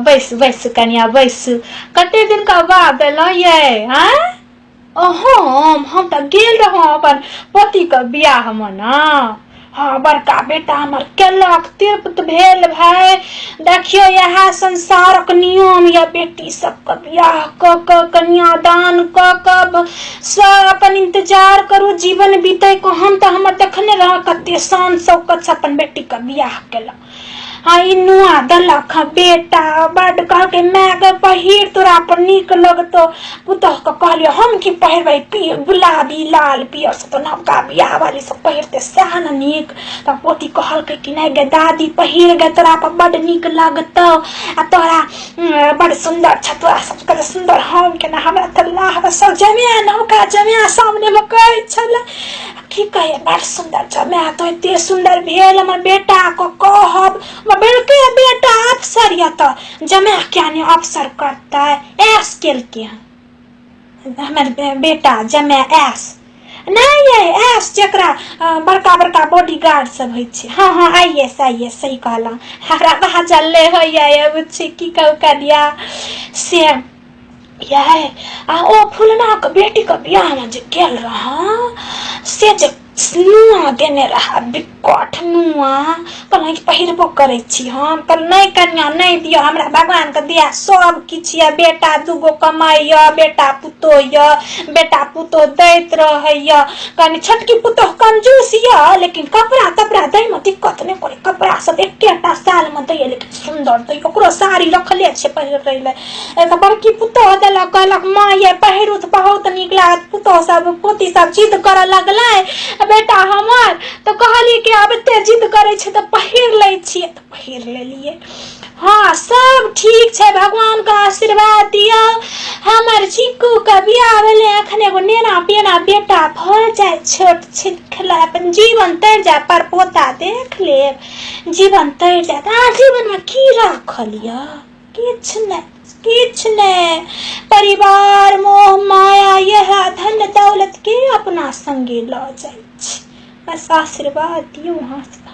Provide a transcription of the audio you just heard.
बैसू बैसू कनिया बैसू। कते दिनका बाद एलहुँ यै? आँय, हम तऽ गेल रहौं अपन पतिके बियाहमे ने। हँ, बड़का बेटा हमर केलक, तृप्त भेल भाय। देखियौ, इएह संसारक नियम यऽ। बेटी सबके बियाह कऽ कऽ, कन्यादान कऽ कऽ सब अपन इन्तजार करू जीवन बीतैके। हम तऽ हमर देखने रहौं कते शान शौकतसँ अपन बेटीके बियाह केलक। हँ, ई नुआ देलक हँ बेटा। बड्ड कहलकै, माय गे, पहिर, तोरा पर नीक लगतौ। पुतोहुके कहलियै, हम की पहिरबै? गुलाबी, लाल, पियर सब तऽ नवका बियाह वाली सब पहिरतै, सएह ने नीक। तऽ पोती कहलकै कि नहि गे दादी, पहिर गे, तोरा पर बड्ड नीक लगतौ आ तोरा बड्ड सुन्दर छ। तोरा सबके सुन्दर हम केना? हमरा तऽ लाह सब जमाए, नवका जमाए सामनेमे कहै छलै की कहियै, बड़ सुन्दर छ माय। तो एते सुन्दर भेल हमर बेटा के कहब, हमर बड़के बेटा अफसर यऽ तऽ जमाए किया नहि अफसर करतै? ऐश केलकै हन हमर बेटा जमाए। ऐश नहि यै, ऐश जकरा बड़का बड़का बॉडीगार्ड सब होइ छै। हँ हँ, I S, I S, सही कहलहुँ। हमरा बाजल नहि होइए बुच्ची, की कहू कनिया से यै। आ ओ फुलनाके बेटीके बियाहमे जे गेल रहौं से जे नुआ देने रहए, बिकट नुआ। कहलहुँ कि पहिरबो करै छी हम? कहलहुँ, नहि कनिया, नहि दिअ हमरा, भगवानके दया सब किछु यऽ। बेटा दूगो कमाइए, बेटा पुतोह यऽ, बेटा पुतोह दैत रहैए। कनि छोटकी पुतोह कंजूस यऽ, लेकिन कपड़ा तपड़ा दैमे दिक्कत नहि करै। कपड़ा सब एकेटा सालमे दैए, लेकिन सुन्दर दैए। ओकरो साड़ी रखले छै पहिरै लए। एक बड़की पुतोह देलक, कहलक, माँ ये, पहिरू तऽ बहुत नीक लागत। पुतोह सब, पोती सब जिद करऽ लगलै बेटा हमर, तऽ कहलियै कि आब एते जिद करै छै तऽ पहिर लै छियै, तऽ पहिर लेलियै। हँ, सब ठीक छै, भगवानके आशीर्वाद दियौ। हमर चिक्कूके बियाह भेलै, एखन एगो नेना पेना बेटा भऽ जाय, छोट छिन खेला, अपन जीवन तर जाय, पर पोता देख लेब, जीवन तर जायत। अहाँ जीवनमे की राखल यऽ? किछु नहि, किछु नहि। परिवार, मोह माया, यह धन दौलत के अपना संगे लऽ जाइ छी? बस आशीर्वाद दियौ अहाँ सब।